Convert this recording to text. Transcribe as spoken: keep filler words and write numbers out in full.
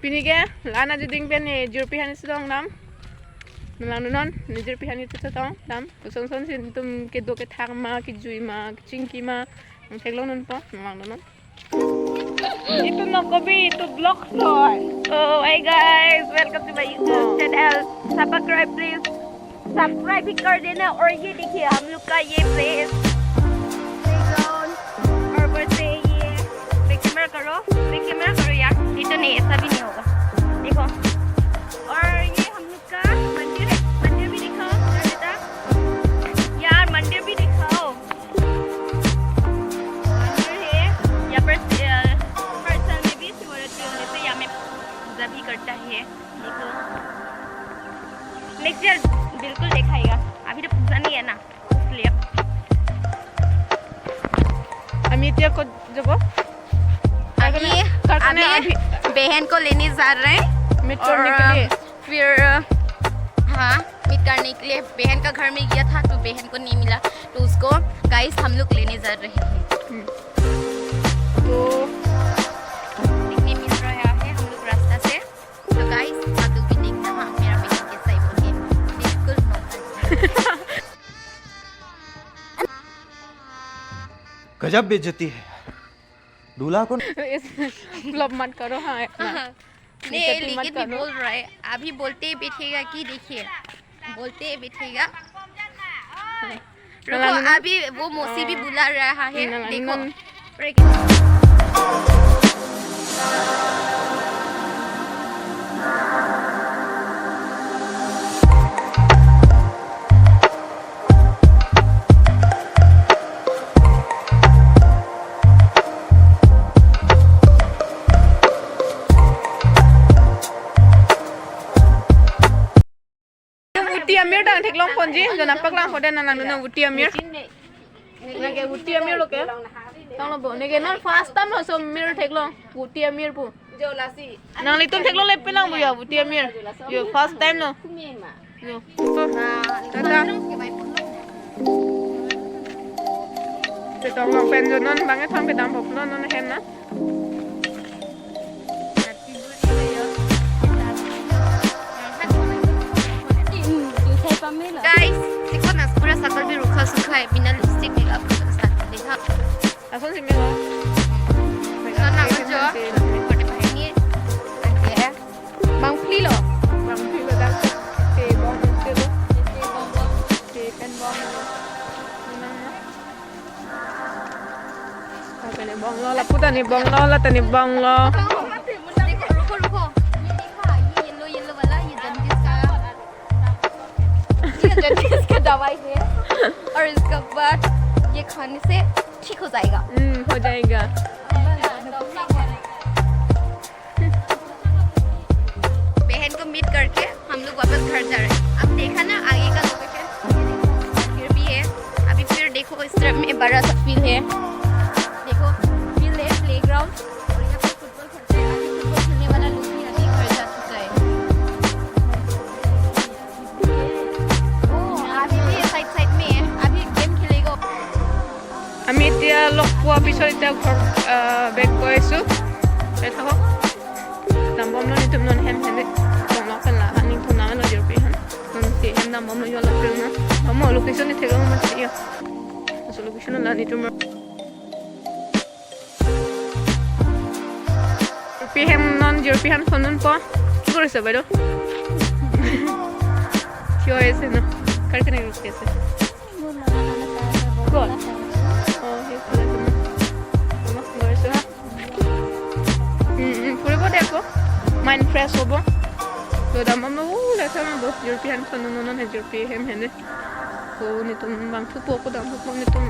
Pini ke la-an ajuding pen ne jirpi han isi dong dam. Nanglang non, ne jirpi han isi dong dam. Koson son si netum kedo kethak ma, kejui ma, kechingki ma, nangtheklong nonpo, nanglang non. Itu no kobi, itu vlog toy. Oh, hi guys, welcome to my YouTube channel. Subscribe please. Subscribe भी कर देना। और ये देखिए हम लोग का ये प्लेस प्लेग्राउंड। और बस ये बैक कैमरा करो, बैक कैमरा करो यार। ये तो नहीं, ऐसा भी नहीं होगा। देखो, और ये हम लोग का मंदिर है। मंदिर भी दिखाओ बेटा। यार मंदिर भी दिखाओ। मंदिर है यहाँ पर। अ, हर साल में भी शिवरात्रि होने से यहाँ में पूजा भी करता है। देखो, नेक्स्ट ईयर बिल्कुल देखाएगा। अभी तो पूजा नहीं है ना, इसलिए। আমি এতিয়া ক'ত যাব? अभी, कारखाना, कारखाना अभी अभी। बहन को लेने जा रहे हैं। मेट्रो और निकलिए। फिर, हाँ, मीट करने के लिए बहन का घर में गया था, तो बहन को नहीं मिला, तो उसको, गाइस, हम लोग लेने जा रहे हैं। हम्म। तो देखने मिल रहा है हम लोग रास्ता से। तो गाइस, आप लोग भी देखना, हाँ, मेरा बहन कैसा है बोल के। बिल्कुल नौटंकी। गजब बेइज्जती है यार। दूल्हा को फ्लॉप मत करो, हाँ, इतना। नहीं, बेइज्जती मत लेकिन भी करो। बोल रहा है, अभी बोलते ही बैठेगा कि देखिए, बोलते ही बैठेगा। रुको, अभी वो मौसी भी बुला रहा है, देखो। Uti amir dang theklong ponji, jona paklang pon dam, nanglang non uti amir. Nangke uti amir lo ke. Tanglo bo, neke non first time lo so amir theklong, uti amir pu. Nanglitum theklong le penang bo ya, uti amir. Yo, first time lo. Yo. Tata. Chetong long pen jo non bang ethom kedam pop lo non hem na. Guys, देखो ना, पूरा शकल भी रूखा सूखा है, बिना lipstick makeup के साथ। देखा? Ason si melo. Sana aja. Kote bahini. Oke. Bang Phli lo. Bang Phli lo dak. Te bong lo. Te pen bong lo. Ini mana? Apa ni bong lo? Lapu ta ni bong lo, la ta ni bong lo. देखो, रुको, रुको। ये देखा, ये yellow, yellow वाला, ये जॉन्डिस का, ये जॉन्डिस का दवाई है। और इसके बाद ये खाने से ठीक हो जाएगा। हम्म, हो जाएगा। बहन को मीट करके हम लोग वापस घर जा रहे हैं। अब देखा ना आगे का लोकेशन, फिर भी है। अभी फिर देखो इस तरफ में बड़ा सा फील्ड है, देखो फील्ड है, प्लेग्राउंड, और यहाँ पे फुटबॉल खेलते हैं। अभी फुटबॉल खेलने वाला लोग भी अभी घर जा चुका है। ओ, अभी भी साइड साइड में है, अभी गेम खेलेगा। আমি এতিয়া লগ পোৱা পিছত এতিয়া ঘৰ, আহ, বেক গৈ আছো। এই থাকক। Dambom lo netum non hem hende. Dambom lo pen la, ha ningthum nang lo jirpi han. Non si hem dambom lo yo la pril na. Dambom location ni thek lo ma si yo. So location la netum lo. Jirpi hem non, jirpi han phone non po. কি কৰিছে বাইদেউ? কিয় হৈছে ন? কাৰ কাৰণে ৰখি আছে? ক'ত? অ, সেইফালে তুমি। অলপ গৈছো হা। উম, উম, ফুৰিব দে আকৌ। মাইণ্ড ফ্ৰেছ হ'ব। তো দাম মই ওলাই চাম বহুত। European চন্দন নন হে, European hem hene. Ko netum bang thupo ko dam thupo netum.